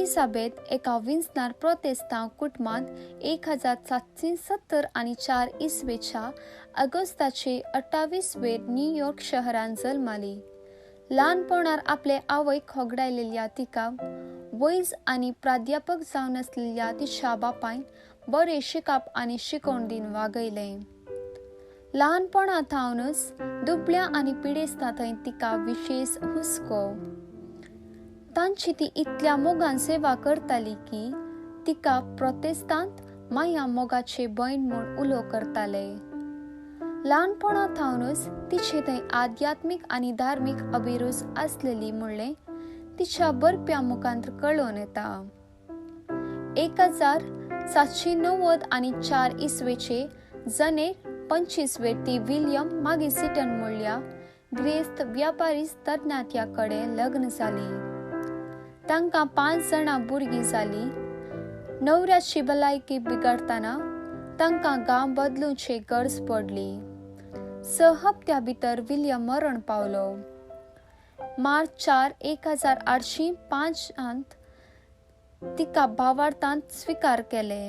Elizabeth एका विंचणार प्रोतेस्तांव कुटुंबांत 1774 इसवेच्या ऑगस्टाचे 28 वेर न्यूयॉर्क शहरांत जल्माली. ल्हानपणार आपले आवयक होगडायलेल्या तिका वैज आनी प्राध्यापक जावन आसलेल्या तिच्या बापायन बरें शिकप आनी शिकवण दिवन वागयलें. ल्हानपणा थावनच दुबळ्या आनी पिडेस्तां थंय तिका विशेश हुस्को. तांची ती इतल्या मोगान सेवा करताली की तिका प्रोतेस्तांत माया मोगाचे भयण म्हूण उलो करताले. ल्हानपणा थावनच तिचे थंय आध्यात्मीक आनी धार्मीक अभिरूच आसलेली म्हणलें तिच्या बरप्या मुखांत कळोवन येता. 1794 इसवेचे जनेर 25 वेर ती विल्यम मागीर सिटन म्हणल्या ग्रेस्त व्यापारी तरणाट्या कडेन लग्न जाली. तांकां 5 जाणां भुरगीं जाली. नवऱ्याची भलायकी बिगडतना तांकां गांव बदलूची गरज पडली. 6 हप्त्या भितर विल्यम मरण पावलो. मार्च 4, 1805 तिका भावार्थांत स्विकार केले.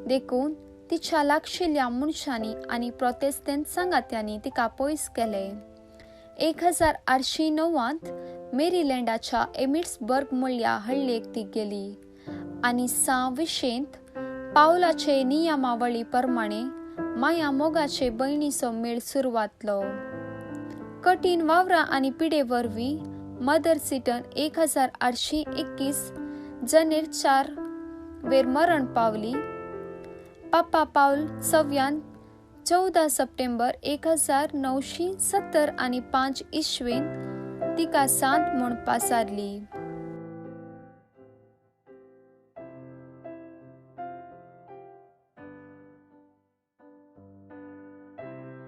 देखून तिच्या लागशिल्ल्या मनशांनी आनी प्रोटेस्टंट सांगात्यांनी तिका पयस केले. 1809 मेरीलँडाच्या एमिट्सबर्ग म्हणल्या हळ्ळेक ती गेली आनी सां विशेंत पावलाचे नियमावळी प्रमाणे माया मोगाचे भयणीचो मेळ सुरवातलो. कठीण वावरा आनी पिडे वरवीं मदर सिटन 1821 जनेर 4 वेर मरण पावली. पापा पावल सव्यान 14 सप्टेंबर 1975 इसवेंत तिका सांत म्हूण पासारली.